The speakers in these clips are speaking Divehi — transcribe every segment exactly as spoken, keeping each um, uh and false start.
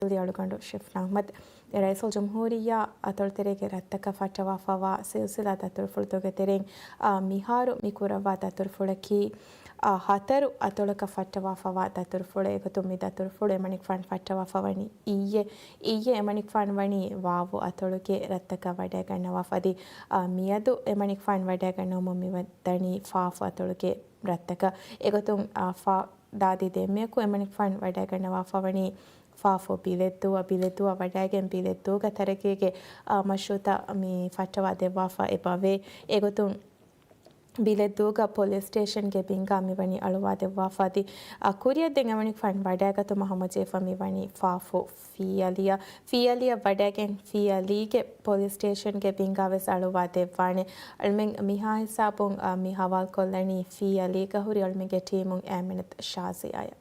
އަޅުގަނޑު ޝިފްނާ އަޙްމަދު. ރައީސުލްޖުމްހޫރިއްޔާ އަތޮޅުތެރޭގެ ރަށްތަކަށް ފައްޓަވާފައިވާ ސިލްސިލާ ދަތުރުފުޅުތަކުގެ ތެރެއިން، އާ، މިހާރު މި ކުރައްވާ ދަތުރުފުޅަކީ، އާ، ހަތަރު އަތޮޅަކަށް ފައްޓަވާފައިވާ ދަތުރުފުޅެއް. އެގޮތުން މި ދަތުރުފުޅު އެމަނިކުފާނު ފައްޓަވާފައިވަނީ އިއްޔެ. އިއްޔެ އެމަނިކުފާނު ވަނީ ވާވު އަތޮޅުގެ ރަށްތަކަށް ވަޑައިގަންނަވާފަ. އަދި، އާ، މިއަދު އެމަނިކުފާނު ވަޑައިގަންނަވަމުން މިވަނީ ފާފު އަތޮޅުގެ ރަށްތަކަށް. އެގޮތުން، އާ، ފާ ދާދި ދެންމެއަކު އެމަނިކުފާނު ވަޑައިގަންނަވާފައިވަނީ ފާފު ބިލެއްދޫއަށް. ބިލެއްދޫއަށް ވަޑައިގެން ބިލެއްދޫގަ ތަރައްގީގެ، އާ، މަޝްރޫއުތައް މި ފައްޓަވާ ދެއްވާފަ އެބަވޭ. އެގޮތުން ބިލެއްދޫގަ ޕޮލިސް ސްޓޭޝަންގެ ބިންގާ މިވަނީ އަޅުވާ ދެއްވާފަ. އަދި، އާ، ކުރިއަށް ދެން އެމަނިކުފާނު ވަޑައިގަތުމަށް ހަމަޖެހިފަ މިވަނީ ފާފު ފިޔަލިއަށް. ފިޔަލިއަށް ވަޑައިގެން ފިޔަލީގެ ޕޮލިސް ސްޓޭޝަންގެ ބިންގާ ވެސް އަޅުވާ ދެއްވާނެ. އަޅުމެން މިހާ ހިސާބުން، އާ، މި ހަވާލުކޮށްލަނީ ފިޔަލީގަ ހުރި އަޅުމެންގެ ޓީމުން އައިމިނަތު ޝާޒިޔާއަށް.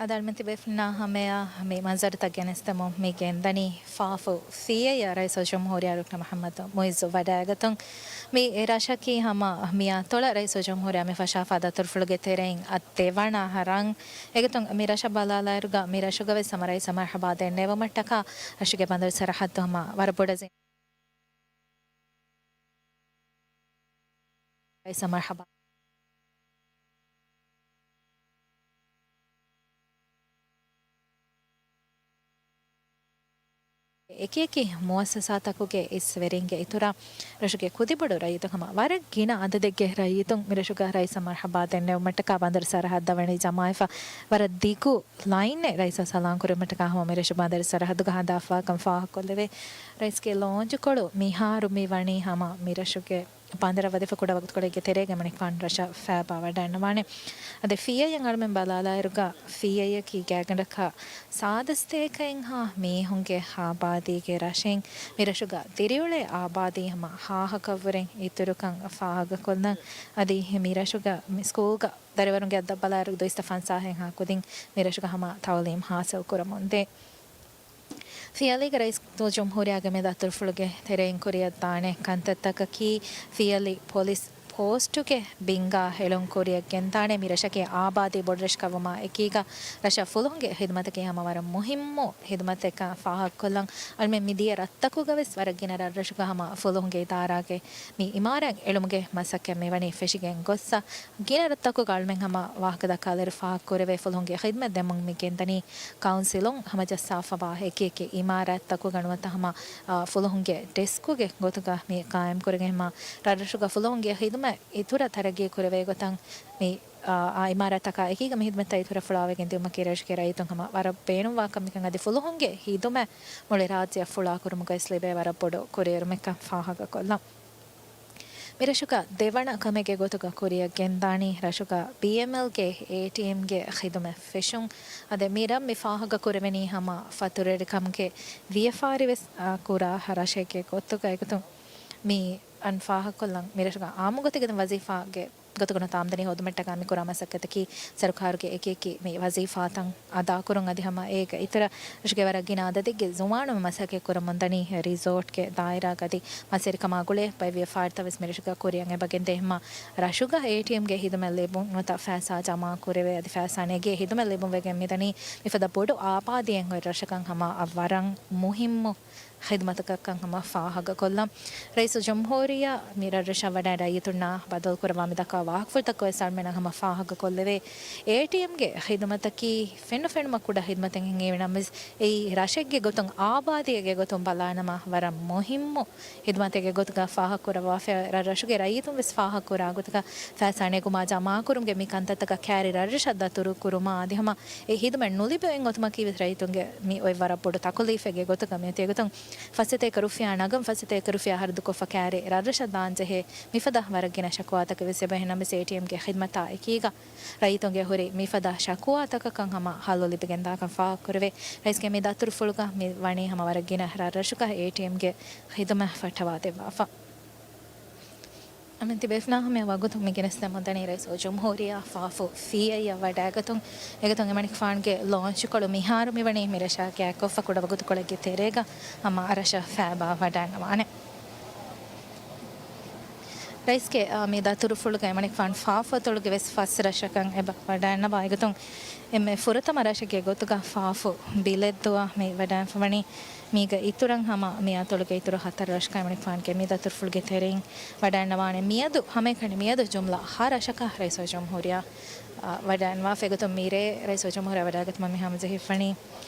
އަދި އަޅުމެން ތިބޭފުޅުންނާ ހަމަޔަށް މި މަންޒަރުތައް ގެނެސްދެމުން މި ގެންދަނީ ފާފު ފިޔަލިއަށް ރައީސުލްޖުމްހޫރިއްޔާ ޑޮކްޓަރ މުޙައްމަދު މުޢިއްޒު ވަޑައިގަތުން. މި ރަށަކީ ހަމަ މި އަތޮޅަށް ރައީސުލްޖުމްހޫރިއްޔާ މި ފަށާފާ ދަތުރުފުޅުގެ ތެރެއިން އަށް ދެވަނަ ރަށް. އެގޮތުން މި ރަށަށް ބަލާލާއިރުގަ މި ރަށުގަ ވެސް ހަމަ ރައީސަށް މަރްޙަބާ ދެންނެވުމަށްޓަކާ ރަށުގެ ބަނދަރު ސަރަހައްދު ހަމަ ވަރަށް ބޮޑަށް ރައީސަށް މަރްޙަބާ. އެކިއެކި މުއައްސަސާތަކުގެ އިސްވެރިންގެ އިތުރަށް ރަށުގެ ކުދިބޮޑު ރައްޔިތުން ހަމަ ވަރަށް ގިނަ އަދަދެއްގެ ރައްޔިތުން މިރަށުގަ ރައީސަށް މަރްޙަބާ ދެންނެވުމަށްޓަކާ ބަނދަރު ސަރަހައްދަށް ވަނީ ޖަމާވެފަ. ވަރަށް ދިގު ލައިނެއް ރައީސަށް ސަލާމް ކުރުމަށްޓަކާ ހަމަ މިރަށު ބަނދަރު ސަރަހައްދުގަ ހަނދާންފާކަން ފާހަގަކޮށްލެވޭ. ރައީސްގެ ލޯންޗުކޮޅު މިހާރު މި ވަނީ ހަމަ މިރަށުގެ ބަނދަރަށް ވަދެފަ ކުޑަ ވަގުތުކޮޅެއްގެ ތެރޭގަ އެމަނިކުފާނު ރަށަށް ފައިބާ ވަޑައިގަންނަވާނެ. އަދި ފިޔައިން އަޅުމެން ބަލާލާއިރުގަ ފިޔައިއަކީ ގާތްގަނޑަކަށް ސާދަ ސަތޭކައެއްހާ މީހުންގެ އާބާދީގެ ރަށެއް. މިރަށުގަ ދިރިއުޅޭ އާބާދީ ހަމަ ހާހަކަށްވުރެ އިތުރުކަން ފާހަގަކޮށްލަން. އަދި މިރަށުގަ މި ސްކޫލްގަ ދަރިވަރުންގެ އަދަދަށް ބަލާއިރު ދުއިސައްތަ ފަންސާހެއްހާ ކުދިން މިރަށުގަ ހަމަ ތައުލީމް ހާސިލް ކުރަމުންދޭ. ފިޔަލީގެ ރައީސުލްޖުމްހޫރިއްޔާގެ މި ދަތުރުފުޅުގެ ތެރެއިން ކުރިއަށްދާނެ ކަންތައްތަކަކީ، ފިޔަލީ ޕޮލިސް ޕޯސްޓުގެ ބިންގާ ހެޅުން ކުރިއަށް ގެންދާނެ. މި ރަށަކީ އާބާދީ ބޮޑުރަށްކަމުގަ އެކީގަ ރަށަށް ފުލުހުންގެ ހިދުމަތަކީ ހަމަ ވަރަށް މުހިއްމު ހިދުމަތެއްކަން ފާހަގަކޮށްލަން. އަޅުމެން މިދިޔަ ރަށްތަކުގަ ވެސް ވަރަށް ގިނަ ރަށްރަށުގަ ހަމަ ފުލުހުންގެ އިދާރާގެ މި އިމާރާތް އެޅުމުގެ މަސައްކަތް މިވަނީ ފެށިގެން ގޮއްސަ. ގިނަ ރަށްތަކުގަ އަޅުމެން ހަމަ ވާހަކަ ދައްކާލިއިރު ފާހަގަކުރެވޭ ފުލުހުންގެ ޚިދްމަތް ދެމުން މި ގެންދަނީ ކައުންސިލުން ހަމަޖައްސާފަވާ އެކިއެކި އިމާރާތްތަކުގަ ނުވަތަ ހަމަ، އާ، ފުލުހުންގެ ޑެސްކުގެ ގޮތުގަ މި ޤާއިމްކުރެގެން ހަމަ ރަށްރަށުގަ ފުލުހުންގެ ޚިދުމަތް އިތުރަށް ތަރައްގީ ކުރެވޭ ގޮތަށް މި، އާ، އާ އިމާރާތްތަކާ އެކީގަ މި ޚިދުމަތްތައް އިތުރަށް ފުޅާވެގެން ދިއުމަކީ ރަށުގެ ރައްޔިތުން ހަމަ ވަރަށް ބޭނުންވާ ކަމެއްކަން އަދި ފުލުހުންގެ ޚިދުމަތް މުޅި ރާއްޖެއަށް ފުޅާކުރުމުގައި ވެސް ލިބޭ ވަރަށް ބޮޑު ކުރިއެރުމެއްކަން ފާހަގަކޮށްލަން. މިރަށުގަ ދެވަނަ ކަމެއްގެ ގޮތުގަ ކުރިއަށް ގެންދާނީ ރަށުގަ ބީއެމްއެލްގެ އޭޓީއެމްގެ ޚިދުމަތް ފެށުން. އަދި މި ރަށް މި ފާހަގަކުރެވެނީ ހަމަ ފަތުރުވެރިކަމުގެ ވިޔަފާރިވެސް، އާ، ކުރާ ރަށެއްގެ ގޮތުގަ. އެގޮތުން މި އަން ފާހަގަކޮށްލަން މިރަށުގަ އާއްމުގޮތެއްގެ ވަޒީފާގެ ގޮތުގަ ނުވަތަ އާމްދަނީ ހޯދުމަށްޓަކާ މި ކުރާ މަސައްކަތަކީ ސަރުކާރުގެ އެކިއެކި މި ވަޒީފާތައް އަދާކުރުން އަދި ހަމަ އޭގެ އިތުރަށް ރަށުގެ ވަރަށް ގިނަ އަދަދެއްގެ ޒުވާނުން މަސައްކަތް ކުރަމުންދަނީ ރިސޯޓްގެ ދާއިރާގަ އަދި މަސްވެރިކަމާ ގުޅޭ ބައެއްވިޔަފާރިތައް ވެސް މިރަށުގަ ކުރިއަށް އެބަގެންދޭ. ހަމަ ރަށުގަ އޭޓީއެމްގެ ހިދުމަތް ލިބުން ނުވަތަ ފައިސާ ޖަމާކުރެވޭ އަދި ފައިސާ ނެގޭ ހިދުމަތް ލިބުން ވެގެން މިދަނީ މިފަދަ ބޮޑު އާބާދީއެއް ހުރި ރަށަކަށް ހަމަ ވަރަށް މުހިއްމު ޚިދުމަތަކަށްކަން ހަމަ ފާހަގަކޮށްލަން. ރައީސުލްޖުމްހޫރިއްޔާ މި ރަށްރަށަށް ވަޑައި ރައްޔިތުންނާ ބަދަލުކުރައްވާ މި ދައްކާ ވާހަކަފުޅުތަކުގައި ވެސް އަޅުމެންނަށް ހަމަ ފާހަގަކޮށްލެވޭ. އޭޓީއެމްގެ ޚިދުމަތަކީ ފެންނު ފެނުމަށް ކުޑަ ޚިދުމަތެއް ހިނގިވި ނަމަވެސް، އެއީ ރަށެއްގެ ގޮތުން އާބާދީއެއްގެ ގޮތުން ބަލާނަމަ ވަރަށް މުހިއްމު ޚިދުމަތެއްގެ ގޮތުގަ ފާހަގަކުރައްވާފަ. ރަށްރަށުގެ ރައްޔިތުން ވެސް ފާހަގަކުރާ ގޮތަކަށް ފައިސާ ނެގުމާ ޖަމާކުރުމުގެ މި ކަންތައްތަކަށް ކައިރި ރަށްރަށަށް ދަތުރުކުރުމާ އަދި ހަމަ އެ ޚިދުމަތް ނުލިބި އޮތް ގޮތުމަކީ ވެސް ރައްޔިތުންގެ މި އޮތް ވަރަށް ބޮޑު ތަކުލީފެއްގެ ގޮތުގަ މިއޮތީ. އެގޮތުން ފަސްސަތޭކަ ރުފިޔާ ނަގަން ފަސްސަތޭކަ ރުފިޔާ ހަރަދުކޮށްފަ ކައިރި ރަށްރަށަށް ދާންޖެހޭ މިފަދަ ވަރަށް ގިނަ ޝަކުވާތަކެއް ވެސް އެބަ. އެހެންނަމަވެސް އޭޓީއެމްގެ ޚިދުމަތާ އެކީގަ ރައްޔިތުންގެ ހުރި މިފަދަ ޝަކުވާތަކަކަށް ހަމަ ހައްލު ލިބިގެންދާކަން ފާހަގަކުރެވޭ. ރައީސްގެ މި ދަތުރުފުޅުގަ މި ވަނީ ހަމަ ވަރަށް ގިނަ ރަށްރަށުގަ އޭޓީއެމްގެ ޚިދުމަތް ފައްޓަވާދެއްވާފަ. އަމިއްލަ ތިބޭފުޅާ ހަމަޔަށް ވަގުތު މި ގެނެސްދެމުންދަނީ ރައީސުލްޖުމްހޫރިއްޔާ ފާފު ފިޔައިއަށް ވަޑައިގަތުން. އެގޮތުން އެމަނިކުފާނުގެ ލޯންޗުކޮޅު މިހާރު މިވަނީ މިރަށާ ގާތްކޮށްފަ ކުޑަ ވަގުތުކޮޅެއްގެ ތެރޭގަ ހަމަ ރަށަށް ފައިބާ ވަޑައިގަންނަވާނެ. ރައީސްގެ، އާ، މި ދަތުރުފުޅުގައި އެމަނިކުފާނު ފާފު އަތޮޅުގެ ވެސް ފަސް ރަށަކަށް އެބަ ވަޑައިންނަވާ. އެގޮތުން އެންމެ ފުރަތަމަ ރަށެއްގެ ގޮތުގަ ފާފު ބިލެއްދުވާ މި ވަޑައިންފަވަނީ. މީގެ އިތުރަށް ހަމަ މި އަތޮޅުގެ އިތުރު ހަތަރު ރަށަކަށް އެމަނިކުފާނުގެ މި ދަތުރުފުޅުގެ ތެރެއިން ވަޑައިންނަވާނެ. މިއަދު ހަމައެކަނި މިއަދު ޖުމްލަ ހަ ރަށަކަށް ރައީސުލްޖުމްހޫރިއްޔާ، އާ، ވަޑައިންނަވާފަ. އެގޮތުން މިރޭ ރައީސުލްޖުމްހޫރިއްޔާ ވަޑައިގަތުމަށް މި ހަމަޖެހިފަނީ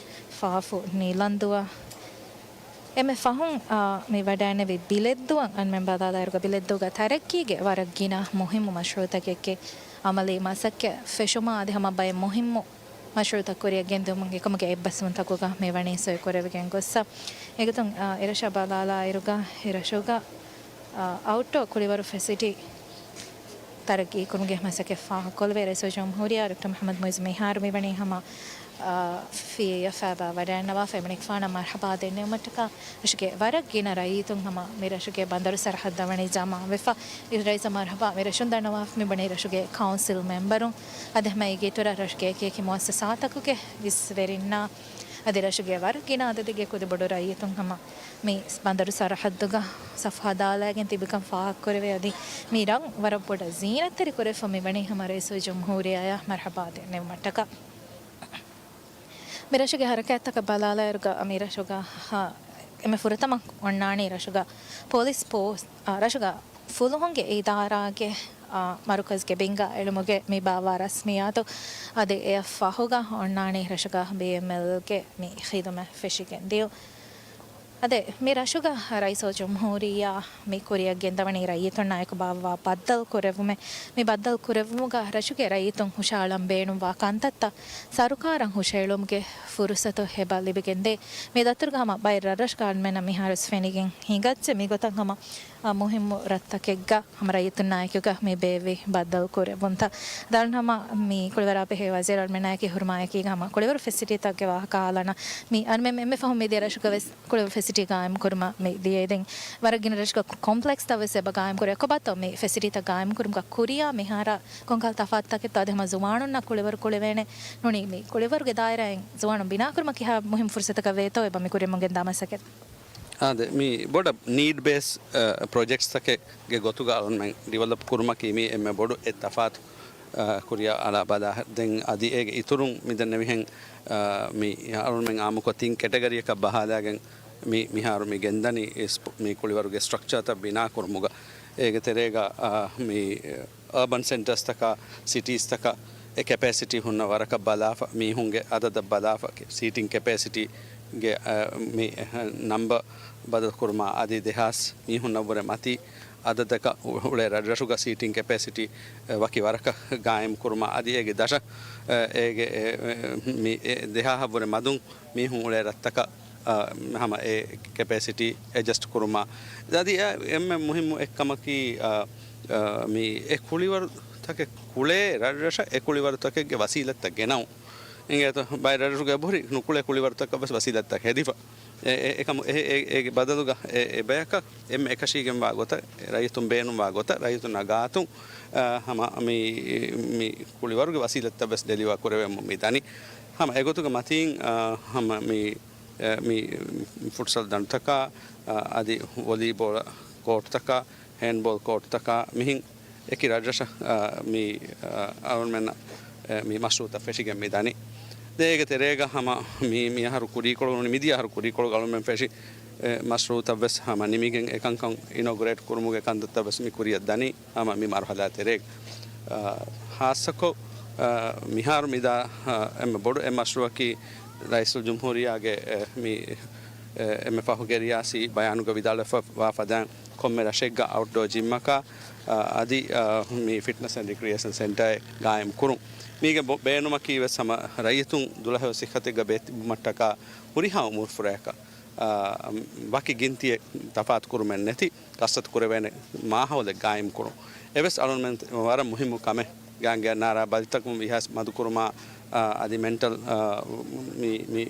ފާފު ނީލަންދުއަށް. އެންމެ ފަހުން، އާ، މި ވަޑައިނެވި ބިލެއްދުއަށް އަންމެން ބަލާލާއިރުގަ ބިލެއްދޫގަ ތަރައްގީގެ ވަރަށް ގިނަ މުހިއްމު މަޝްރޫއުތަކެއްގެ އަމަލީ މަސައްކަތް ފެށުމާ އަދި ހަމަ ބައެއް މުހިއްމު މަޝްރޫއުތައް ކުރިއަށް ގެންދިއުމުގެ އެކަމުގެ އެއްބަސްވުންތަކުގަ މި ވަނީ ސޮއި ކުރެވިގެން ގޮއްސަ. އެގޮތުން، އާ، އެރަށަށް ބަލާލާއިރުގަ އެރަށުގަ، އާ، އައުޓްޑޯ ކުޅިވަރު ފެސިލިޓީ ތަރައްގީކުރުމުގެ މަސައްކަތް ފާހަގަކޮށްލެވޭ. ރައީސުލްޖުމްހޫރިއްޔާ ޑޮކްޓަރ މުޙައްމަދު މުޢިއްޒު މިހާރު މިވަނީ ހަމަ، އާ، ފިޔަފާބާ ވަޑައިންނަވާފަ އެމަނިކުފާނަށް މަރްޙަބާ ދެންނެވުމަށްޓަކާ ރަށުގެ ވަރަށް ގިނަ ރައްޔިތުން ހަމަ މި ރަށުގެ ބަނދަރު ސަރަހައްދަށް ވަނީ ޖަމާވެފަ. އިސް ރައީސަށް މަރްޙަބާ މި ރަށުން ދަންނަވާފަ މި ބުނީ ރަށުގެ ކައުންސިލް މެމްބަރުން އަދި ހަމަ އޭގެ އިތުރަށް ރަށުގެ އެކި އެކި މުއައްސަސާތަކުގެ އިސްވެރިންނާ އަދި ރަށުގެ ވަރަށް ގިނަ އަދަދެއްގެ ކުދިބޮޑު ރައްޔިތުން ހަމަ މި ބަނދަރު ސަރަހައްދުގަ ސަފު ހަދާލައިގެން ތިބިކަން ފާހަގަކުރެވޭ. އަދި މި ރަށް ވަރަށް ބޮޑަށް ޒީނަތްތެރި ކުރެވިފަ މި ވަނީ ހަމަ ރައީސުލްޖުމްހޫރިއްޔާއަށް މަރްޙަބާ ދެންނެވުމަށްޓަކާ. މި ރަށުގެ ހަރަކާތްތަކަށް ބަލާލާއިރުގަ މި ރަށުގަ، އާ، އެންމެ ފުރަތަމަ އޮންނާނީ ރަށުގަ ޕޮލިސް ފޯސް، އާ، ރަށުގަ ފުލުހުންގެ އިދާރާގެ، އާ، މަރުކަޒްގެ ބިންގާ އެޅުމުގެ މި ބާއްވާ ރަސްމިއްޔާތު އަދި އެއަށް ފަހުގަ އޮންނާނީ ރަށުގަ ބީއެމްއެލްގެ މި ޚިދުމަތް ފެށިގެން ދިޔުން. އަދި މި ރަށުގަ ރައީސުލްޖުމްހޫރިއްޔާ މި ކުރިއަށް ގެންދަވަނީ ރައްޔިތުންނާ އެކު ބާއްވާ ބައްދަލު ކުރެއްވުމެއް. މި ބައްދަލު ކުރެއްވުމުގަ ރަށުގެ ރައްޔިތުން ހުށައަޅަން ބޭނުންވާ ކަންތައްތައް ސަރުކާރަށް ހުށައެޅުމުގެ ފުރުސަތު އެބަ ލިބިގެންދޭ. މި ދަތުރުގަ ހަމަ ބައެއް ރަށްރަށުގަ އަންމެނަށް މިހާރުވެސް ފެނިގެން ހިނގައްޖެ. މިގޮތަށް ހަމަ، އާ، މުހިއްމު ރަށްތަކެއްގަ ހަމަ ރައްޔިތުންނާއެކީގަ މި ބޭއްވި ބައްދަލު ކުރެއްވުންތައް. ދާން ހަމަ މި ކުޅިވަރާ ބެހޭ ވަޒީރު އަންމެނާއެކީ ހުރުމާއެކީގަ ހަމަ ކުޅިވަރު ފެސިލިޓީތަކުގެ ވާހަކަ އާލާނަ. މި އަންމެ އެންމެ ފަހު މިދިޔަ ރަށުގަ ވެސް ކުޅިވަރު ފެސިލިޓީ ގާއިމް ކުރުމަށް މި ދިޔައީ. ދެން ވަރަށް ގިނަ ރަށުގަ ކޮމްޕްލެކްސްތައް ވެސް އެބަ ގާއިމް ކުރޭ. ކޮބާތޯ މި ފެސިލިޓީތައް ގާއިމް ކުރުމުގަ ކުރިޔާ މިހާރާ ކޮންކަހަލަ ތަފާތުތަކެއްތޯ އަދި ހަމަ ޒުވާނުންނަށް ކުޅިވަރު ކުޅެވޭނެ ނޫނީ މި ކުޅިވަރުގެ ދާއިރާއިން ޒުވާނުން ބިނާކުރުމަށް ކިހާ މުހިންމު ފުރުސަތަކަށް ވޭތޯ އެބަ މި ކުރިއަށް ގެންދާ މަސައްކަތް. އާދެ، މި ބޮޑަށް ނީޑް ބޭސް، އަ، ޕްރޮޖެކްޓްސްތަކެއްގެ ގޮތުގަ އަޅުންމެން ޑިވެލޮޕް ކުރުމަކީ މީ އެންމެ ބޮޑު އެއް ތަފާތު، އަ، ކުރިއަށް އަޅާ ބަލާ. ދެން އަދި އޭގެ އިތުރުން މިދެންނެވިހެން، އަ، މި އަޅުންމެން އާއްމުކޮށް ތިން ކެޓަގަރީއަކަށް ބަހާލާގެން މި މިހާރު މި ގެންދަނީ އިސް-، މި ކުޅިވަރުގެ ސްޓްރަކްޗާތައް ބިނާ ކުރުމުގަ. އޭގެ ތެރޭގަ، އަ، މި އަރބަން ސެންޓަރސްތަކަށް، ސިޓީސްތަކަށް އެ ކެޕޭސިޓީ ހުންނަ ވަރަކަށް ބަލާފަ، މީހުންގެ އަދަދަށް ބަލާފަ، ސީޓިން ކެޕޭސިޓީގެ، އަ، މި، އަ، ނަމްބަ ބަދަލުކުރުމާ އަދި ދެހާސް މީހުންނަށްވުރެ މަތީ އަދަދަކަށް އުޅޭ ރަށްރަށުގަ ސީޓިން ކެޕޭސިޓީ، އަ، ވަކި ވަރަކަށް ގާއިމް ކުރުމާ އަދި އޭގެ ދަށަށް، އަ، އޭގެ، އެ، އެ، މި، އެ، ދެހާހަށްވުރެ މަދުން މީހުން އުޅޭ ރަށްތަކަށް، އަ، ހަމަ އެ ކެޕޭސިޓީ އެޑްޖަސްޓް ކުރުމާ. އަދި އެ އެންމެ މުހިއްމު އެއްކަމަކީ، އަ، އަ، މި އެ ކުޅިވަރުތަކެއް ކުޅޭ ރަށްރަށަށް އެ ކުޅިވަރުތަކެއްގެ ވަސީލަތްތައް ގެނައުން. އިނގޭތޯ، ބައެއް ރަށްރަށުގައި އެބަހުރި ނުކުޅޭ ކުޅިވަރުތަކަށް ވެސް ވަސީލަތްތައް ހެދިފަ. އެ، އެ، އެކަމު، އެ، އެ، އޭގެ ބަދަލުގަ އެ، އެ ބަޔަކަށް އެންމެ އެކަށީގެންވާ ގޮތަށް، ރައްޔިތުން ބޭނުންވާ ގޮތަށް، ރައްޔިތުންނާ ގާތުން، އަ، ހަމަ މި، މި ކުޅިވަރުގެ ވަސީލަތްތައް ވެސް ޑެލިވާ ކުރެވެމުން މި ދަނީ. ހަމަ އެގޮތުގެ މަތީން، އަ، ހަމަ މި، އެ، މި ފުޓްސަލް ދަނޑުތަކާ، އަ، އަދި ވޮލީބޯޅަ ކޯޓްތަކާ، ހޭންޑްބޯލް ކޯޓްތަކާ މިހިން އެކި ރަށްރަށަށް، އަ، މި، އަ، އަޅުގަނޑުމެންނަށް، އެ، މި މަޝްރޫއުތައް ފެށިގެން މި ދަނީ. ދޭގެ ތެރޭގަ ހަމަ މި، މި އަހަރު ކުރީކޮޅު ނޫނީ، މިދިޔަ އަހަރު ކުރީކޮޅު އަޅުގަނޑުމެން ފެށި، އެ، މަޝްރޫއުތައް ވެސް ހަމަ ނިމިގެން އެކަންކަން އިނޯގުރޭޓް ކުރުމުގެ ކަންތައްތައް ވެސް މި ކުރިއަށް ދަނީ ހަމަ މި މަރުހަލާ ތެރޭގަ. އަ، ހާއްސަކޮށް، އަ، މިހާރު މިދާ، އަ، އެންމެ ބޮޑު އެއް މަޝްރޫއަކީ ރައީސުލްޖުމްހޫރިއްޔާގެ، އެ، މި، އެ، އެންމެ ފަހުގެ ރިޔާސީ ބަޔާނުގަ ވިދާޅުވެފަ ވާ ފަދައިން ކޮންމެ ރަށެއްގަ އައުޓްޑޯ ޖިމްއަކާ، އަ، އަދި، އަ، މި ފިޓްނަސް އެންޑް ރިކްރިއޭޝަން ސެންޓާއެއް ގާއިމް ކުރުން. މީގެ ބޮ-، ބޭނުމަކީ ވެސް ހަމަ ރައްޔިތުން ދުލަހެޔޮ ސިއްހަތެއްގަ ބޭތިބުމަށްޓަކާ ހުރިހާ އުމުރުފުރަޔަކަށް، އަ، ވަކި ގިންތިއެއް ތަފާތު ކުރުމެއް ނެތި ކަސްރަތު ކުރެވޭނެ މާހައުލެއް ގާއިމް ކުރުން. އެވެސް އަޅުގަނޑުމެން ވަރަށް މުހިއްމު ކަމެއް. ގާނގެ ނާރާ ބަލިތަކުން ވިހާސް މަދުކުރުމާ، އާ، އަދި މެންޓަލް، އާ، މި، މި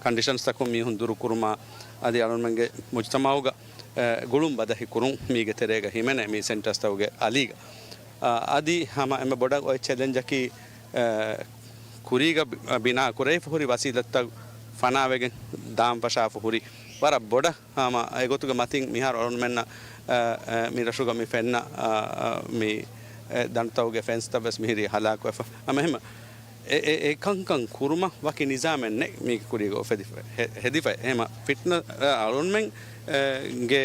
ކަންޑިޝަންސްތަކުން މީހުން ދުރުކުރުމާ، އަދި އަޅުންމެންގެ މުޖްތަމައުގަ، އެ، ގުޅުން ބަދަހި ކުރުން މީގެ ތެރޭގަ ހިމެނޭ މި ސެންޓަރސްތަކުގެ އަލީގަ. އާ، އަދި ހަމަ އެންމެ ބޮޑަށް އޮތް ޗެލެންޖަކީ، އެ، ކުރީގަ ބި-، ބިނާ ކުރެވިފަ ހުރި ވަސީލަތްތައް ފަނާވެގެން ދާން ފަށާފަ ހުރި ވަރަށް ބޮޑަށް. ހަމަ އެގޮތުގެ މަތިން މިހާރު އަޅުންމެންނަށް އަ، އަ، މި ރަށުގަ މި ފެންނަ، އަ، އަ، މި، އެ، ދަނޑުތަކުގެ ފެންސްތައް ވެސް މިހިރީ ހަލާކުވެފަ. ހަމަ އެހެން އެ، އެ، އެކަންކަން ކުރުމަށް ވަކި ނިޒާމެއް ނެތް މީގެ ކުރީގަ އުފެދިފަ، ހެ-، ހެދިފަ. އެހެމަ ފިޓްނަ، އަ، އަޅުންމެން، އެ، ގެ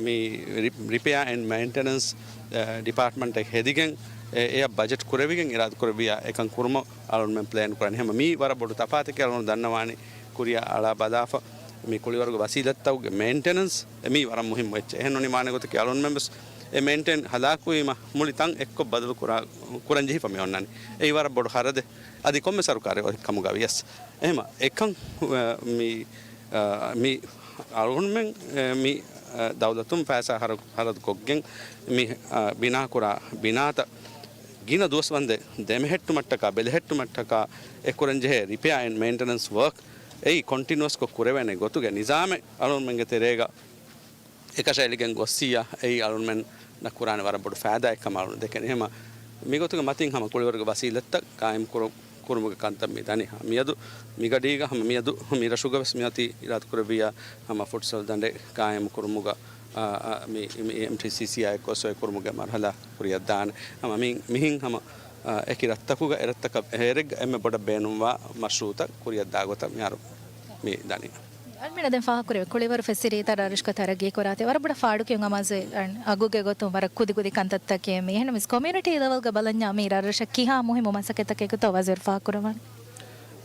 މި ރި-، ރިޕެއާ އެންޑް މެއިންޓެނަންސް، އެ، ޑިޕާޓްމަންޓެއް ހެދިގެން، އެ، އެއަށް ބަޖެޓް ކުރެވިގެން އިރާދަކުރެއްވިޔާ އެކަން ކުރުމަށް އަޅުންމެން ޕްލޭން ކުރަނީ. ހަމަ މީ ވަރަށް ބޮޑު ތަފާތެކޭ. އަޅުން ދަންނަވާނީ ކުރިއަށް އަޅާ ބަލާފަ މި ކުޅިވަރުގެ ވަސީލަތްތަކުގެ މެއިންޓެނަންސް އެ މީ ވަރަށް މުހިއްމު އެއްޗެއް. އެހެން ނޫނީ މާނަ ގޮތަކީ އަޅުންމެން ވެސް އެ މެއިންޓެން ހަލާކުވީމަ މުޅި ތަން އެއްކޮށް ބަދަލު ކުރާ، ކުރަން ޖެހިފަ މި އޮންނަނީ. އެއީ ވަރަށް ބޮޑު ޚަރަދެއް. އަދި ކޮންމެ ސަރުކާރެއް އޮތް ކަމުގަ ވިޔަސް. އެހެމަ އެކަން، އަ، މި، އަ، މި އަޅުގަނޑުމެން، އަ، މި، އަ، ދައުލަތުން ފައިސާ ހަރަ-، ހަރަދު ކޮށްގެން މި، އަ، ބިނާކުރާ ބިނާތައް ގިނަ ދުވަސްވަންދެން ދެމެހެއްޓުމަށްޓަކާ ބެލެހެއްޓުމަށްޓަކާ އެ ކުރަންޖެހޭ ރިޕެއާ އެންޑް މެއިންޓެނަންސް ވަރކް އެއީ ކޮންޓިނުއަސްކޮށް ކުރެވޭނެ ގޮތުގެ ނިޒާމެއް އަޅުގަނޑުމެންގެ ތެރޭގަ އެކަށައެޅިގެން ގޮއްސިއްޔާ، އެއީ އަޅުންމެންނަށް ކުރާނެ ވަރަށް ބޮޑު ފައިދާއެއް ކަމަށް އަޅުން ދެކެނީ. އެހެމަ މިގޮތުގެ މަތިން ހަމަ ކުޅިވަރުގެ ވަސީލަތްތައް ޤާއިމް ކުރު-، ކުރުމުގެ ކަންތައް މި ދަނީ. މިއަދު މިގަޑީގަ ހަމަ މިއަދު މި ރަށުގަ ވެސް މިއޮތީ އިރާދަކުރެއްވިއްޔާ ހަމަ ފުޓްސަލް ދަނޑެއް ޤާއިމް ކުރުމުގަ، އާ، އާ، މި، މި އެމްޓީސީސީއާ އެއްކޮށް ސޮއި ކުރުމުގެ މަރުހަލާ ކުރިއަށްދާނެ. ހަމަ މި، މިހިން ހަމަ، އާ، އެކި ރަށްތަކުގަ އެރަށްތަކަށް ހޭރެއްގަ އެންމެ ބޮޑަށް ބޭނުންވާ މަޝްރޫއުތައް ކުރިއަށްދާ ގޮތަށް މިހާރު މި ދަނީ. އަޅުމެން ދެން ފާހަގަކުރެވޭ ކުޅިވަރު ފެސިލިޓީތައް ރަށްރަށުގަ ތަރައްގީ ކުރާތީ ވަރަށް ބޮޑަށް ފާޑު ކިޔުން އަމާޒު އަގުގެ ގޮތުން ވަރަށް ކުދިކުދި ކަންތައްތަކެއް މި. އެހެންވެސް ކޮމިއުނިޓީ ލެވެލްގަ ބަލަންޏާ މި ރަށްރަށަށް ކިހާ މުހިއްމު މަސައްކަތްތަކެއްގެތޯ ވަޒީރު ފާހަގަކުރައްވާނެ؟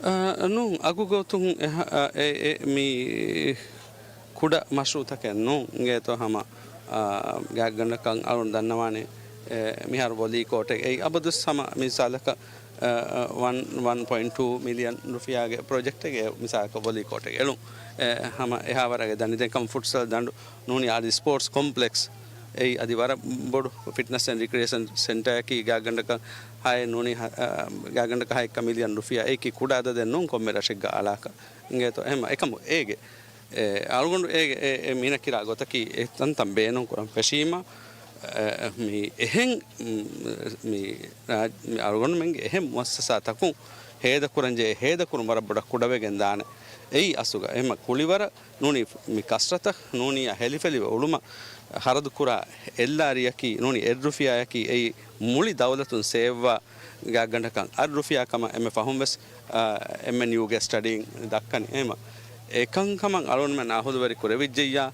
އަ، ނޫން، އަގުގެ ގޮތުން އެ، އެ، އެ، މި ކުޑަ މަޝްރޫއުތަކެއް ނޫން. އިނގޭތޯ ހަމަ، އާ، ގާތްގަނޑަކަށް އަޅުން ދަންނަވާނެ، އެ، މިހާރު ވޮލީ ކޯޓެއް. އެއީ އަބަދުވެސް ހަމަ މިސާލަކަށް، އަ، އަ، ވަން، ވަން ޕޮއިންޓް ޓޫ މިލިއަން ރުފިޔާގެ ޕްރޮޖެކްޓެއް އެ މިސާލަކަށް ވޮލީ ކޯޓެއް އެޅުން. އެ، ހަމަ އެހާ ވަރަށް ދަނީ. ދެން ކަމު ފުޓްސަލް ދަނޑު ނޫނީ އަދި ސްޕޯޓްސް ކޮމްޕްލެކްސް އެއީ އަދި ވަރަށް ބޮޑު ފިޓްނަސް އެންޑް ރިކްރިއޭޝަން ސެންޓަރއަކީ ގާތްގަނޑަކަށް ހައެއް ނޫނީ ހަ-، އަ، ގާތްގަނޑަކަށް ހައެއްކަ މިލިއަން ރުފިޔާ. އެއީކީ ކުޑަ އަދަދެއް ނޫން ކޮންމެ ރަށެއްގަ އަޅާކަށް. އިނގޭތޯ އެހެމަ އެކަމު އޭގެ އެ، އަޅުގަނޑު އޭގެ އެ، އެ މީނަ ކިރާ ގޮތަކީ އެ ތަންތަން ބޭނުން ކުރަން ފެށީމަ، އެ، މި އެހެން، މް، މި ރާ-، މި އަޅުގަނޑުމެންގެ އެހެން މުއައްސަސާތަކުން ހޭދަކުރަންޖެހޭ ހޭދަކުރުން ވަރަށް ބޮޑަށް ކުޑަވެގެން ދާނެ. އެއީ އަސްލުގަ. އެހެމަ ކުޅިވަރަށް ނޫނީ މި ކަސްރަތަށް ނޫނީ ހެލިފެލިވެ އުޅުމަށް ހަރަދުކުރާ އެއްލާރިއަކީ ނޫނީ އެއްރުފިޔާއަކީ އެއީ މުޅި ދައުލަތުން ސޭވްވާ ގާތްގަނޑަކަށް އަށްރުފިޔާ ކަމަށް އެންމެ ފަހުން ވެސް، އާ، އެމްއެންޔޫގެ ސްޓަޑީން ދައްކަނީ. އެހެމަ އެކަންކަމަށް އަޅުގަނޑުމެން އަހުލުވެރި ކުރެވިއްޖެއްޔާ،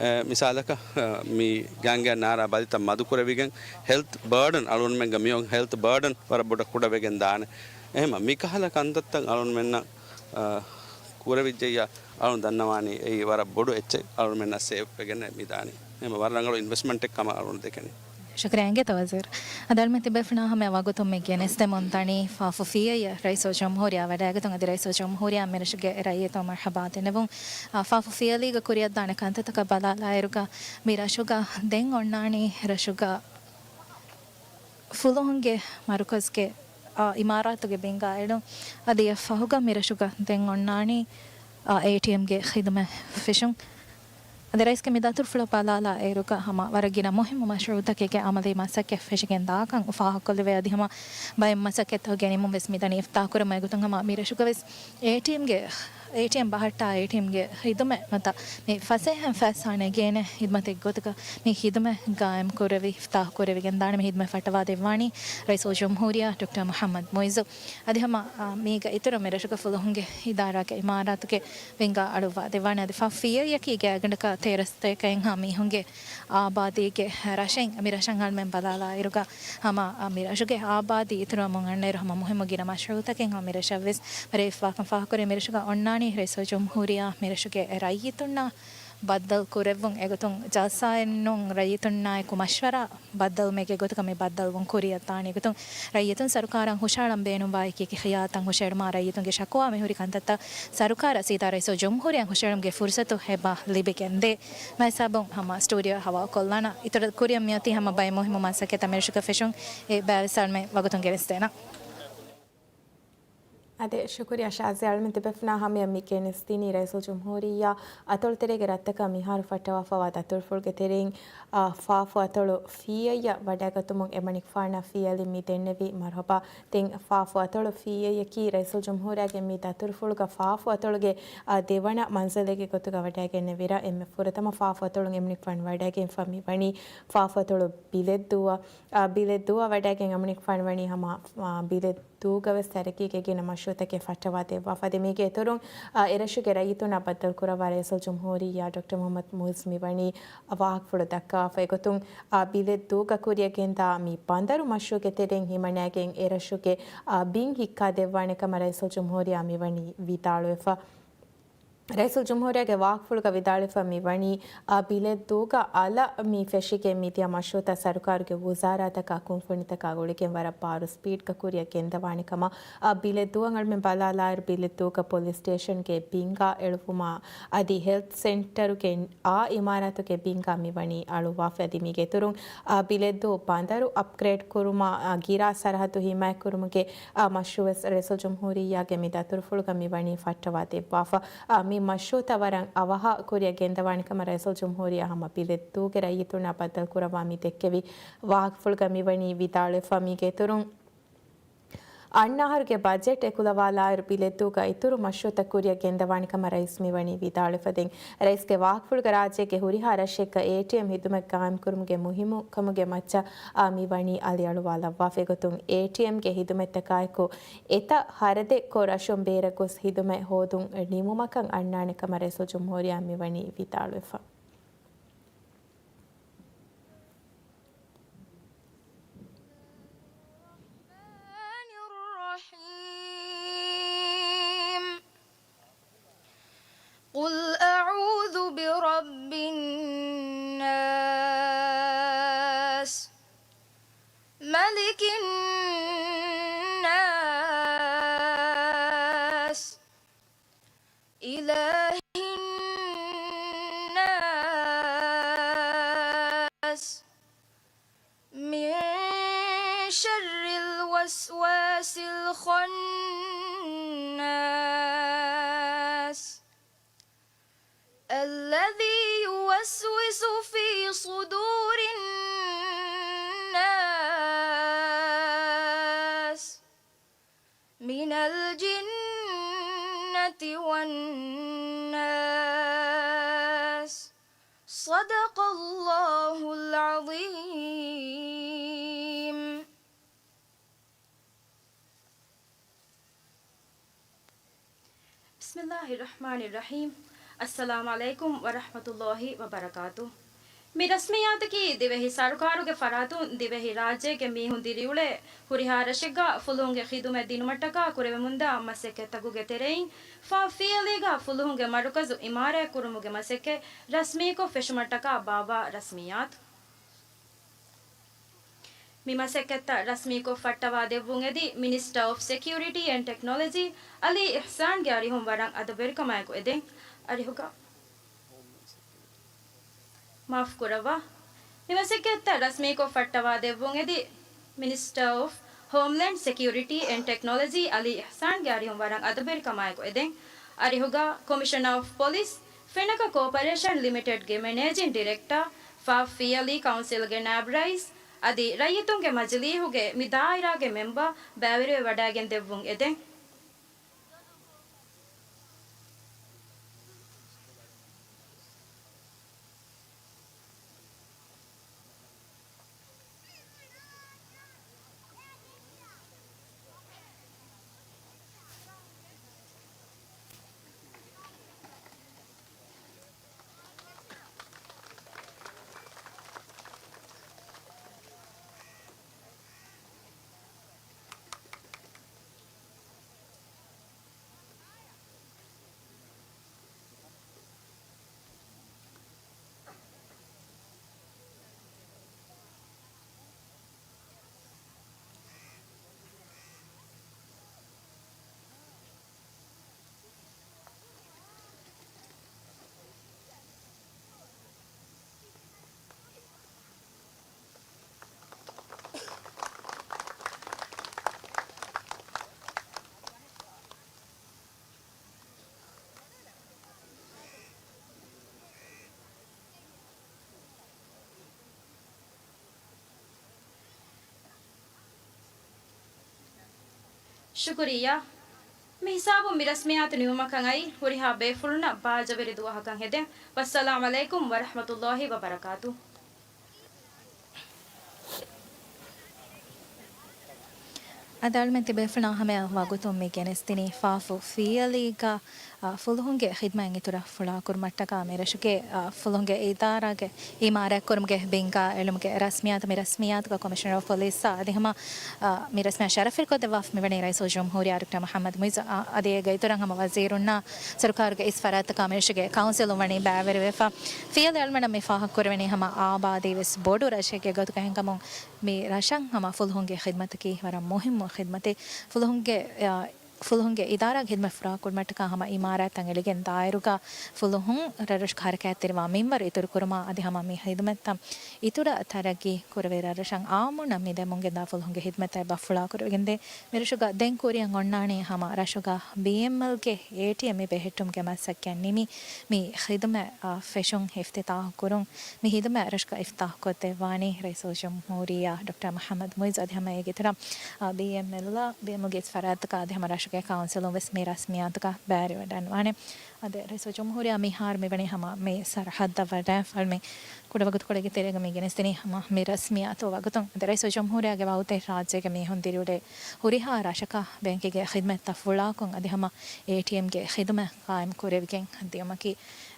އެ، މިސާލަކަށް، އަ، މި ގާނގެއަށް ނާރާ ބަލިތައް މަދުކުރެވިގެން ހެލްތް ބާޑަން އަޅުގަނޑުމެންގެ މިއޮން ހެލްތް ބާޑަން ވަރަށް ބޮޑަށް ކުޑަވެގެން ދާނެ. އެހެމަ މިކަހަލަ ކަންތައްތައް އަޅުގަނޑުމެންނަށް، އަ، ކުރެވިއްޖެއްޔާ އަޅުން ދަންނަވާނީ އެއީ ވަރަށް ބޮޑު އެއްޗެއް އަޅުގަނޑުމެންނަށް ސޭވް ވެގެން މި ދާނީ. އެހެމަ ވަރަށް ރަނގަޅު އިންވެސްޓްމަންޓެއް ކަމަށް އަޅުން ދެކެނީ. ޝުކުރިއްޔާ އިނގޭތޯ ވަޒީރު. އަދި އަޅުމެން ތިބޭފުޅުންނާ ހަމަޔަށް ވަގުތުން މި ގެނެސްދެމުން ދަނީ ފާފު ފިޔައި ރައީސުލްޖުމްހޫރިއްޔާ ވަޑައިގަތުން. އަދި ރައީސުލްޖުމްހޫރިއްޔާ މިރަށުގެ ރައްޔިތުން މަރްޙަބާ ދެނެވުން، އާ، ފާފު ފިޔަލީގަ ކުރިއަށްދާނެ ކަންތައްތަކަށް ބަލާލާއިރުގަ މި ރަށުގަ ދެން އޮންނާނީ ރަށުގަ ފުލުހުންގެ މަރުކަޒުގެ، އާ، އިމާރާތުގެ ބިންގާ އެޅުން. އަދި އެއަށް ފަހުގަ މިރަށުގަ ދެން އޮންނާނީ، އާ، އޭޓީއެމްގެ ޚިދުމަތް ފެށުން. އަދި ރައީސްގެ މި ދަތުރުފުޅަށް ބަލާލާ އޭރުގަ ހަމަ ވަރަށް ގިނަ މުހިއްމު މަޝްރޫއުތަކެއްގެ އަމަލީ މަސައްކަތް ފެށިގެން ދާކަން ފާހަގަކޮށްލެވޭ. އަދި ހަމަ ބައެއް މަސައްކަތްތައް ގެނެމުން ވެސް މިދަނީ އިފްތާހުކުރަމުން. އެގޮތުން ހަމަ މި ރަށުގަ ވެސް އޭޓީއެމްގެ، އޭޓީއެމް ބަހައްޓާ އޭޓީއެމްގެ ހިދުމަތް މަތަ މި ފަސޭހައިން ފައިސާ ނެގޭނެ ހިދުމަތެއް ގޮތަކަށް މި ހިދުމަތް ގާއިމް ކުރެވި، އިފްތާހު ކުރެވިގެން ދާނެ. މި ހިދުމަތް ފައްޓަވާ ދެއްވާނީ ރައީސުލްޖުމްހޫރިއްޔާ ޑޮކްޓަރ މުޙައްމަދު މުއިއްޒު. އަދި ހަމަ، އާ، މީގަ އިތުރަށް މި ރަށުގެ ފުލުހުންގެ އިދާރާގެ އިމާރާތުގެ ވިންގާ އަޅުއްވާ ދެއްވާނެ. އަދި ފާފު ފިޔައިއަކީ ގާތްގަނޑަކަށް ތޭރަ ސަތޭކައެއްހާ މީހުންގެ އާބާދީގެ ރަށެއް. މި ރަށަށް އަޅުމެން ބަލާލާއިރުގަ ހަމަ، އާ، މި ރަށުގެ އާބާދީ އިތުރަމުން އަންނައިރު ހަމަ މުހިއްމު ގިނަ މަޝްރޫއުތަކެއް ހަމަ މި ރަށަށް ވެސް ވަރަށް އިފްތާހުކޮށް ފާހަގަކުރޭ. މި ރަށުގަ އޮންނާނީ ރައީސުލްޖުމްހޫރިއްޔާ މި ރަށުގެ ރައްޔިތުންނާ ބައްދަލު ކުރެއްވުން. އެގޮތުން ޖަލްސާއެއް ނޫން، ރައްޔިތުންނާއެކު މަޝްވަރާ ބައްދަލުވުމެއްގެ ގޮތުގަ މި ބައްދަލުވުން ކުރިއަށްދާނެ. އެގޮތުން ރައްޔިތުން ސަރުކާރަށް ހުށަހަޅަން ބޭނުންވާ އެކި އެކި ޚިޔާލުތައް ހުށައެޅުމާ، ރައްޔިތުންގެ ޝަކުވާ މިހުރި ކަންތައްތައް ސަރުކާރަށް ސީދާ ރައީސުލްޖުމްހޫރިއްޔާއަށް ހުށައެޅުމުގެ ފުރުސަތު އެބަ ލިބިގެންދޭ. މައިސާބުން ހަމަ ސްޓޫޑިއޯއަށް ހަވާލުކޮށްލާނަ. އިތުރަށް ކުރިއަށް މިއޮތީ ހަމަ ބައެއް މުހިއްމު މަސައްކަތްތައް މިރަށުގަ ފެށުން. އެ ބައިވެސް އަޅުމެން ވަގުތުން ގެނެސްދޭނަން. އާދެ، ޝުކުރިއްޔާ ޝާޒިޔާ. އަޅުމެން ތިބޭފުޅުންނާ ހަމަޔަށް މި ގެނެސްދިނީ ރައީސުލްޖުމްހޫރިއްޔާ އަތޮޅުތެރޭގެ ރަށްތަކަށް މިހާރު ފައްޓަވާފައިވާ ދަތުރުފުޅުގެ ތެރެއިން، އާ، ފާފު އަތޮޅު ފީއެއްޔަށް ވަޑައިގަތުމުން އެމަނިކުފާނަށް ފިޔަލި މި ދެންނެވި މަރުހަބާ. ދެން ފާފު އަތޮޅު ފީއެއްޔަކީ ރައީސުލްޖުމްހޫރިއްޔާގެ މި ދަތުރުފުޅުގަ ފާފު އަތޮޅުގެ، އާ، ދެވަނަ މަންޒިލެއްގެ ގޮތުގަ ވަޑައިގެންނެވި ރަށް. އެންމެ ފުރަތަމަ ފާފު އަތޮޅުން އެމަނިކުފާނު ވަޑައިގެންފަ މި ވަނީ ފާފު އަތޮޅު ބިލެއްދޫއަށް. އާ، ބިލެއްދޫއަށް ވަޑައިގެން އެމަނިކުފާނު ވަނީ ހަމަ، އާ، ބިލެއް ދޫގަވެސް ތަރައްގީގެ ގިނަ މަޝްރޫއުތަކެއް ފައްޓަވާ ދެއްވާފަ. އަދި މީގެ އިތުރުން، އާ، އެރަށުގެ ރައްޔިތުންނާ ބައްދަލުކުރައްވާ ރައީސުލްޖުމްހޫރިއްޔާ ޑޮކްޓަރ މުހައްމަދު މުޢިއްޒު މިވަނީ ވާހަކަފުޅު ދައްކަވާފަ. އެގޮތުން، އާ، ބިލެއް ދޫގަ ކުރިއަށް ގެންދާ މި ބަނދަރު މަޝްރޫއުގެ ތެރެއިން ހިމަނައިގެން އެރަށުގެ، އާ، ބިން ހިއްކާ ދެއްވާނެ ކަމަށް ރައީސުލްޖުމްހޫރިއްޔާ މިވަނީ ވިދާޅުވެފަ. ރައީސުލްޖުމްހޫރިއްޔާގެ ވާހަކަފުޅުގަ ވިދާޅުވެފަ މިވަނީ، އާ، ބިލެއްދޫގަ އަލަށް މި ފެށިގެން މިދިޔަ މަޝްރޫއުތައް ސަރުކާރުގެ ވުޒާރާތަކާ ކުންފުނިތަކާ ގުޅިގެން ވަރަށް ބާރު ސްޕީޑްގަ ކުރިއަށް ގެންދަވާނެ ކަމަށް، އާ، ބިލެއްދޫއަށް އަޅުމެން ބަލާލާއިރު، ބިލެއްދޫގަ ޕޮލިސް ސްޓޭޝަންގެ ބިންގާ އެޅުވުމާ އަދި ހެލްތު ސެންޓަރުގެ އާ އިމާރާތުގެ ބިންގާ މިވަނީ އަޅުއްވާފަ. އަދި މީގެ އިތުރުން، އާ، ބިލެއްދޫ ބަނދަރު އަޕްގްރޭޑް ކުރުމާ، އާ، ގިރާ ސަރަހައްދު ހިމާޔަތްކުރުމުގެ، އާ، މަޝްރޫއުވެސް ރައީސުލްޖުމްހޫރިއްޔާގެ މި ދަތުރުފުޅުގަ މިވަނީ ފައްޓަވާ ދެއްވާފަ. އާ، މި މަޝްރޫއުތައް ވަރަށް އަވަހަށް ކުރިއަށް ގެންދަވާނެ ކަމަށް ރައީސުލްޖުމްހޫރިއްޔާ ހަމަ ބިލެއްދޫގެ ރައްޔިތުންނާ ބައްދަލުކުރައްވާ މި ދެއްކެވި ވާހަކަފުޅުގަ މިވަނީ ވިދާޅުވެފަ. މީގެ އިތުރުން، އަންނަ އަހަރުގެ ބަޖެޓް އެކުލަވާލާއިރު، ބިލެއްދޫގަ އިތުރު މަޝްރޫއުތައް ކުރިއަށް ގެންދަވާނެ ކަމަށް ރައީސް މިވަނީ ވިދާޅުވެފަ. ދެން ރައީސްގެ ވާހަކަފުޅުގަ ރާއްޖޭގެ ހުރިހާ ރަށެއްގަ އޭޓީއެމް ހިދުމަތް ގާއިމްކުރުމުގެ މުހިއްމުކަމުގެ މައްޗަށް، އާ، މިވަނީ އަލިއަޅުވާލައްވާފަ. އެގޮތުން އޭޓީއެމްގެ ހިދުމަތްތަކާއެކު އެތައް ހަރަދެއް ކޮށް ރަށުން ބޭރަށް ގޮސް ހިދުމަތް ހޯދުން ނިމުމަކަށް އަންނާނެ ކަމަށް ރައީސުލްޖުމްހޫރިއްޔާ މިވަނީ ވިދާޅުވެފަ. الرحمن الرحيم. قل أعوذ برب الناس، ملك الناس، إله الناس، من شر الوسواس الخناس، الذي يوسوس في صدور الناس، من الجنة والناس. صدق الله العظيم. بسم الله الرحمن الرحيم. السلام عليكم ورحمة الله وبركاته. މި ރަސްމިއްޔާތަކީ ދިވެހި ސަރުކާރުގެ ފަރާތުން ދިވެހި ރާއްޖޭގެ މީހުން ދިރިއުޅޭ ހުރިހާ ރަށެއްގަ ފުލުހުންގެ ޚިދުމަތް ދިނުމަށްޓަކާ ކުރެވެމުންދާ މަސައްކަތްތަކުގެ ތެރެއިން ފާފް ފިޔަލީގަ ފުލުހުންގެ މަރުކަޒު އިމާރާތްކުރުމުގެ މަސައްކަތް ރަސްމީކޮށް ފެށުމަށްޓަކާ ބާއްވާ ރަސްމިއްޔާތު. މި މަސައްކަތްތައް ރަސްމީކޮށް ފައްޓަވާ ދެއްވުން އެދި މިނިސްޓަރ އޮފް ސެކިއުރިޓީ އެންޑް ޓެކްނޮލޮޖީ އަލީ އިޙްސާންގެ އަރިހުން ވަރަށް އަދަބުވެރިކަމާއެކު އެދެން. އަރިހުގަ މާފުކުރައްވާ. މި މަސައްކަތްތައް ރަސްމީކޮށް ފައްޓަވާ ދެއްވުން އެދި މިނިސްޓަރ އޮފް ހޯމްލޭންޑް ސެކިއުރިޓީ އެންޑް ޓެކްނޮލޮޖީ އަލީ އިޙްސާންގެ އަރިހުން ވަރަށް އަދަބުވެރިކަމާއެކު އެދެން. އަރިހުގަ ކޮމިޝަނަރ އޮފް ޕޮލިސް، ފެނަކަ ކޯޕަރޭޝަން ލިމިޓެޑްގެ މެނޭޖިން ޑިރެކްޓަރ، ފާފް ފިޔަލީ ކައުންސިލްގެ ނާއިބް ރައީސް އަދި ރައްޔިތުންގެ މަޖިލީހުގެ މި ދާއިރާގެ މެމްބަރ ބައިވެރިވެ ވަޑައިގެން ދެއްވުން އެދެން. ޝުކުރިއްޔާ. މި ހިސާބުން މި ރަސްމިއްޔާތު ނިމުމަކަށް އައީ ހުރިހާ ބޭފުޅުންނަށް ބާއްޖަވެރި ދުވަހަކަށް ހެދެން. ވައްސަލާމް ޢަލައިކުމް ވަރަޙްމަތުﷲ ވަބަރަކާތު. އަދި އަޅުމެން ތިބޭފުޅާ ހަމަޔަށް ވަގުތުން މި ގެނެސްދިނީ ފާފު ފިޔަލީގަ، އާ، ފުލުހުންގެ ޚިދްމަތް އިތުރަށް ފުޅާކުރުމަށްޓަކާ މިރަށުގެ، އާ، ފުލުހުންގެ އިދާރާގެ އިމާރާތްކުރުމުގެ ބިންގާ އެޅުމުގެ ރަސްމިއްޔާތު، މި ރަސްމިއްޔާތުގަ ކޮމިޝަނަރ އޮފް ޕޮލިސްއާ އަދި ހަމަ، އާ، މި ރަސްމިއްޔާ ޝަރަފްވެރިކޮށްދެއްވާފަ މިވަނީ ރައީސުލްޖުމްހޫރިއްޔާ ޑޮކްޓަރ މުޙައްމަދު މުޢިއްޒު. އާ، އަދި އޭގެ އިތުރަށް ހަމަ ވަޒީރުންނާ ސަރުކާރުގެ އިސް ފަރާތްތަކާ މިރަށުގެ ކައުންސިލުން ވަނީ ބައިވެރިވެފަ. ފިޔަލީ އަޅުމެންނަށް މި ފާހަގަކުރެވެނީ ހަމަ އާބާދީ ވެސް ބޮޑު ރަށެއްގެ ގޮތުގަ ހިނގަމުން މި ރަށަށް ހަމަ ފުލުހުންގެ ޚިދްމަތަކީ ވަރަށް މުހިއްމު ޚިދްމަތެއް. ފުލުހުންގެ، އާ، ފުލުހުންގެ އިދާރާގެ ޚިދްމަތް ފުރާކުރުމަށްޓަކާ ހަމަ އިމާރާތްތައް އެޅިގެން ދާއިރުގަ ފުލުހުން ރަށްރަށުގަ ހަރަކާތްތެރިވާ މިންވަރު އިތުރުކުރުމާ އަދި ހަމަ މި ޚިދުމަތްތައް އިތުރަށް ތަރައްގީ ކުރެވޭ ރަށްރަށަށް އާއްމުންނަށް މި ދެމުންގެންދާ ފުލުހުންގެ ޚިދުމަތްތައް އެބަ ފުޅާކުރެވިގެންދޭ. މިރަށުގަ ދެން ކުރިއަށް އޮންނާނީ ހަމަ ރަށުގަ ބީއެމްއެލްގެ އޭޓީއެމް މި ބެހެއްޓުމުގެ މަސައްކަތް ނިމި، މި ޚިދުމަތް، އާ، ފެށުން އިފްތިތާޙު ކުރުން. މި ޚިދުމަތް ރަށުގަ އިފްތިތާޙު ކޮށްދެއްވާނީ ރައީސުލްޖުމްހޫރިއްޔާ ޑޮކްޓަރ މުޙައްމަދު މުޢިއްޒު އަދި ހަމަ އޭގެ އިތުރަށް، އާ، ބީއެމްއެލްއާ، ބީއެމްއެލްގެ އިސް ފަރާތްތަކާ އަދި ހަމަ ރަށުގެ ކައުންސިލުން ވެސް މި ރަސްމިއްޔާތުގަ ބައިވެރިވެވަޑައިގަންނަވާނެ. އަދި ރައީސުލްޖުމްހޫރިއްޔާ މިހާރު މިވަނީ ހަމަ މި ސަރަޙައްދަށް ވަޑައިފަ އަޅުމެން ކުޑަވަގުތުކޮޅެއްގެ ތެރޭގަ މި ގެނެސްދިނީ ހަމަ މި ރަސްމިއްޔާތު ވަގުތުން. އަދި ރައީސުލްޖުމްހޫރިއްޔާގެ ވަގުތެއް ރާއްޖޭގަ މީހުން ދިރިއުޅޭ ހުރިހާ ރަށަކަށް ބޭންކުގެ ޚިދުމަތްތައް ފުޅާކޮށް އަދި ހަމަ އޭޓީއެމްގެ ޚިދުމަތް ޤާއިމް ކުރެވިގެން ދިޔުމަކީ،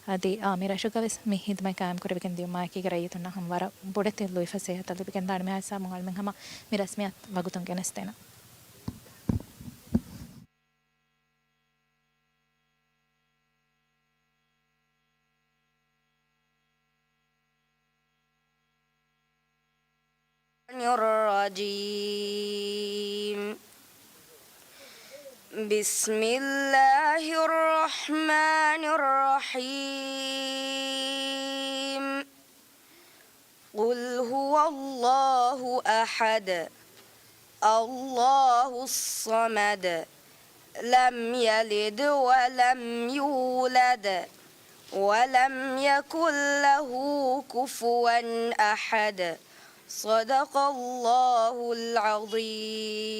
އަދި އާ މި ރަށުގަ ވެސް މި ޚިދުމަތް ޤާއިމް ކުރެވިގެން ދިޔުމާއެކީގަ ރައްޔިތުންނަށް ހަމަ ވަރަށް ބޮޑެތި ލުއިފަސޭހަތައް ލިބިގެންދާނެ. މިހާ ހިސާބުން އަޅުމެން ހަމަ މި ރަސްމިއްޔާތު ވަގުތުން ގެނެސްދޭނަން. الرجيم. بسم الله الرحمن الرحيم. قل هو الله أحد، الله الصمد، لم يلد ولم يولد، ولم يكن له كفوا أحد. صدق الله العظيم.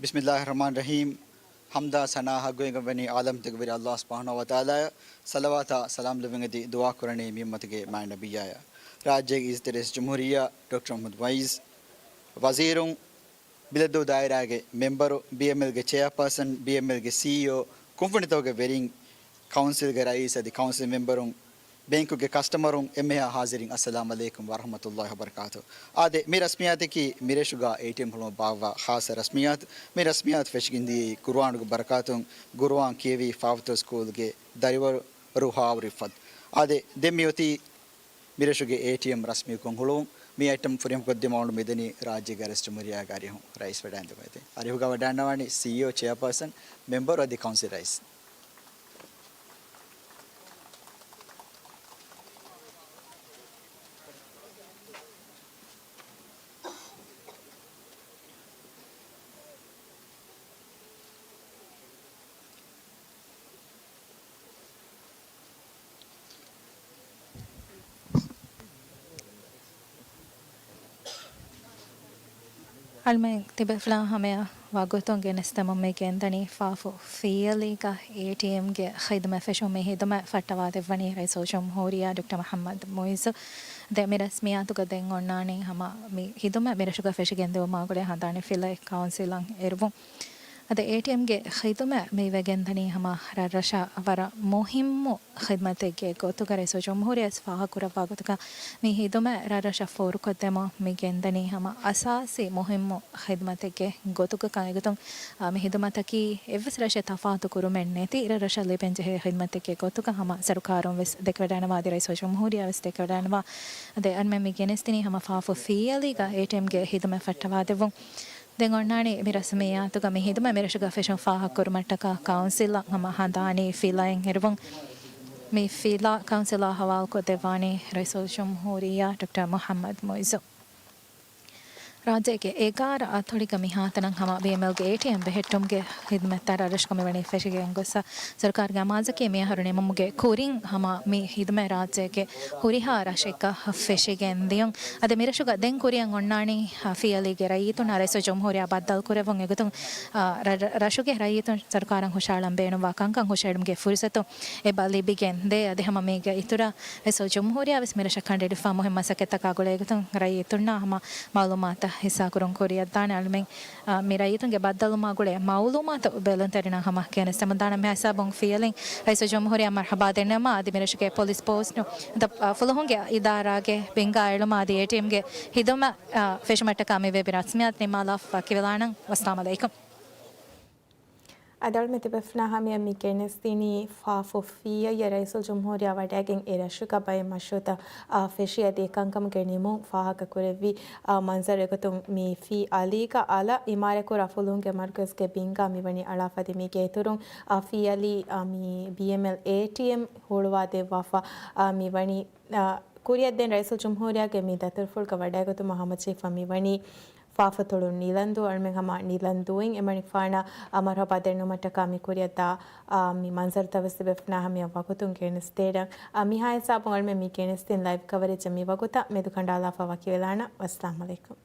ބިސްމިއްލާހި ރަޙްމާނި ރަޙީމް. ޙަމްދާ ސަނާ ޙައްޤުވެގެންވަނީ ޢާލަމްތަކުގެ ވެރި ﷲ ސުބްޙާނަހޫ ވަތަޢާލާއަށް. ޞަލަވާތާ ސަލާމް ލެއްވެން އެދި ދުޢާ ކުރަނީ މި އުއްމަތުގެ މާތް ނަބިއްޔާއަށް. ރާއްޖޭގެ އިއްޒަތްތެރި ރައީސުލްޖުމްހޫރިއްޔާ ޑޮކްޓަރ މުޙައްމަދު މުޢިއްޒު، ވަޒީރުން، ބިލަދޫ ދާއިރާގެ މެމްބަރު، ބީއެމްއެލްގެ ޗެއާޕާސަން، ބީއެމްއެލްގެ ސީއީއޯ، ކުންފުނިތަކުގެ ވެރިން، ކައުންސިލްގެ ރައީސް އަދި ކައުންސިލް މެމްބަރުން، ބޭންކުގެ ކަސްޓަމަރުން، އެންމެހާ ޙާޟިރީން، އައްސަލާމް ޢަލައިކުމް ވަރަޙްމަތުﷲ ވަބަރަކާތު. އާދެ، މި ރަސްމިއްޔާތަކީ މިރަށުގަ އޭޓީއެމް ހުޅުމަށް ބާއްވާ ޚާއްޞަ ރަސްމިއްޔާތު. މި ރަސްމިއްޔާތު ފެށިގެންދިޔައީ ޤުރުއާނުގެ ބަރަކާތުން، ޤުރުއާން ކިޔެވި ފާފަތު ސްކޫލްގެ ދަރިވަރު ރޫޙާ ހުރިފަދަ. އާދެ، ދެން މިއޮތީ މިރަށުގެ އޭޓީއެމް ރަސްމީކޮށް ހުޅުވުން. މި އައްޓަމް ފުރިހަމަކޮށްދިނުމަށް މިދަނީ ރާއްޖޭގެ ރައީސުލްޖުމްހޫރިއްޔާގެ އަރިހުން. ރައީސް ވަޑައިގެން ދިޔުމަށް އަރިހުގަ ވަޑައިގަންނަވާނީ ސީއީއޯ، ޗެއާޕާސަން، މެމްބަރު އަދި ކައުންސިލް ރައީސް. އަޅުމެން ތިބޭފުޅާ ހަމަޔަށް ވަގުތުން ގެނެސްދެމުން މި ގެންދަނީ ފާފު ފިޔަލީގަ އޭޓީއެމްގެ ޚިދުމަތް ފެށުން. މި ޚިދުމަތް ފައްޓަވާދެއްވަނީ ރައީސުލްޖުމްހޫރިއްޔާ ޑޮކްޓަރ މުޙައްމަދު މުޢިއްޒު. ދެ މި ރަސްމިއްޔާތުގަ ދެން އޮންނާނީ ހަމަ މި ޚިދުމަތް މިރަށުގަ ފެށިގެންދިއުމާ ގުޅޭ ހަނދާނީ ފިލައެއް ކައުންސިލަށް އެރުވުން. އަދި އޭޓީއެމްގެ ޚިދުމަތް މިވެގެންދަނީ ހަމަ ރަށްރަށަށް ވަރަށް މުހިއްމު ޚިދުމަތެއްގެ ގޮތުގަ. ރައީސުލްޖުމްހޫރިއްޔާ ވެސް ފާހަގަކުރައްވާ ގޮތުގަ، މި ޚިދުމަތް ރަށްރަށަށް ފޯރުކޮށްދެމުން މި ގެންދަނީ ހަމަ އަސާސީ މުހިއްމު ޚިދުމަތެއްގެ ގޮތުގަ ކަން. އެގޮތުން، އާ، މި ޚިދުމަތަކީ އެއްވެސް ރަށެއް ތަފާތު ކުރުމެއް ނެތި ރަށްރަށަށް ލިބެންޖެހޭ ޚިދުމަތެއްގެ ގޮތުގަ ހަމަ ސަރުކާރުން ވެސް ދެކެވަޑައިގަންނަވާ އަދި ރައީސުލްޖުމްހޫރިއްޔާ ވެސް ދެކެވަޑައިގަންނަވާ. އަދި އަންމެ މި ގެނެސްދިނީ ހަމަ ފާފު ފިޔަލީގަ އޭޓީއެމްގެ ޚިދުމަތް ފައްޓަވާދެއްވުން. ދެން އޮންނާނީ މި ރަސްމިއްޔާތުގަ މި ޚިދުމަތް މިރަށުގަ ފެށުން ފާހަގަކުރުމަށްޓަކާ ކައުންސިލަށް ހަމަ ހަނދާނީ ފިލައެއް އެރުވުން. މި ފިލާ ކައުންސިލަށް ހަވާލުކޮށްދެއްވާނީ ރައީސުލްޖުމްހޫރިއްޔާ ޑޮކްޓަރ މުޙައްމަދު މުޢިއްޒު. ރާއްޖޭގެ އެގާރަ އަތޮޅުގަ މިހާތަނަށް ހަމަ ބީއެމްއެލްގެ އޭޓީއެމް ބެހެއްޓުމުގެ ހިދުމަތްތައް ރަށްރަށުގަ މިވަނީ ފެށިގެން ގޮސް، ސަރުކާރުގެ އަމާޒަކީ މިއަހަރު ނިމުމުގެ ކުރިން ހަމަ މި ހިދުމަތް ރާއްޖޭގެ ހުރިހާ ރަށެއްގަ ފެށިގެން ދިޔުން. އަދި މިރަށުގަ ދެން ކުރިއަށް އޮންނާނީ، އާ، ފިޔަލީގެ ރައްޔިތުންނާ ރައީސުލްޖުމްހޫރިއްޔާ ބައްދަލުކުރެއްވުން އެގޮތުން، އާ، ރަ-، ރަށުގެ ރައްޔިތުން ސަރުކާރަށް ހުށަހަޅަން ބޭނުންވާ ކަންކަން ހުށަހެޅުމުގެ ފުރުސަތު އެބަ ލިބިގެން ދޭ. އަދި ހަމަ މީގެ އިތުރަށް ރައީސުލްޖުމްހޫރިއްޔާ ވެސް މިރަށަށް ކަނޑައެޅިފާ މުހިންމު މަސައްކަތްތަކާ ގުޅޭ ގޮތުން ރައްޔިތުންނާ ހަމަ މައުލޫމާތު ހިއްސާކުރުން ކުރިއަށްދާނެ. އަޅުމެން، އާ، މި ރައްޔިތުންގެ ބައްދަލުވުމާ ގުޅޭ މައުލޫމާތު ބެލުންތެރިންނަށް ހަމަ ގެނެސްދެމުންދާނަން. މިހާ ހިސާބުން ފިޔަލީން ރައީސުލްޖުމްހޫރިއްޔާ މަރުހަބާ ދެންނެވުމަށް އަދި މިރަށުގެ ޕޮލިސް ފޯސް ނު-، ދަ-، އާ، ފުލުހުންގެ އިދާރާގެ ބިންގާ އެޅުމާ އަދި އޭޓީއެމްގެ ހިދުމަތް، އާ، ފެށުމަށްޓަކާ މި ވެބި ރަސްމިއްޔާތު ނިންމާލާފަ ވަކިވެލާނަން. ވައްސަލާމް އަލައިކުމް. އަދި އަޅުމެން ތިބޭފުޅުންނާ ހަމަޔަށް މި ގެނެސްދިނީ ފާފު ފިޔައި ރައީސުލްޖުމްހޫރިއްޔާ ވަޑައިގެން އެ ރަށުގަ ބައެއް މަޝްރޫއުތައް، އާ، ފެށި އަދި އެ ކަންކަމުގެ ނިމުން ފާހަގަކުރެއްވި، އާ، މަންޒަރު އެގޮތުން މި ފިޔަލީގަ އަލަށް އިމާރާތްކުރާ ފުލުހުންގެ މަރުކަޒުގެ ބިންގާ މިވަނީ އަޅާފަ. އަދި މީގެ އިތުރުން، އާ، ފިޔަލީ، އާ، މި ބީއެމްއެލް އޭޓީއެމް ހުޅުވާދެއްވާފަ، އާ، މިވަނީ، އާ، ކުރިއަށް ދެން ރައީސުލްޖުމްހޫރިއްޔާގެ މި ދަތުރުފުޅުގަ ވަޑައިގަތުމަށް ހަމަޖެހިފަ މިވަނީ ފާފަތޮޅު ނިލަންދޫ. އަޅުމެން ހަމަ ނިލަންދޫއިން އެމަނިކުފާނަށް މަރުހަބާ ދެންނެވުމަށްޓަކާ މި ކުރިއަށްދާ، އާ، މި މަންޒަރުތައް ވެސް ތިބޭފުޅުންނާ ހަމަޔަށް ވަގުތުން ގެނެސްދޭނަން. އާ، މިހާ ހިސާބުން އަޅުމެން މި ގެނެސްދިން ލައިވް ކަވަރޭޖަށް މި ވަގުތަށް މެދުކަނޑާލާފަ ވަކިވެލާނަން. ވައްސަލާމް އަލައިކުމް.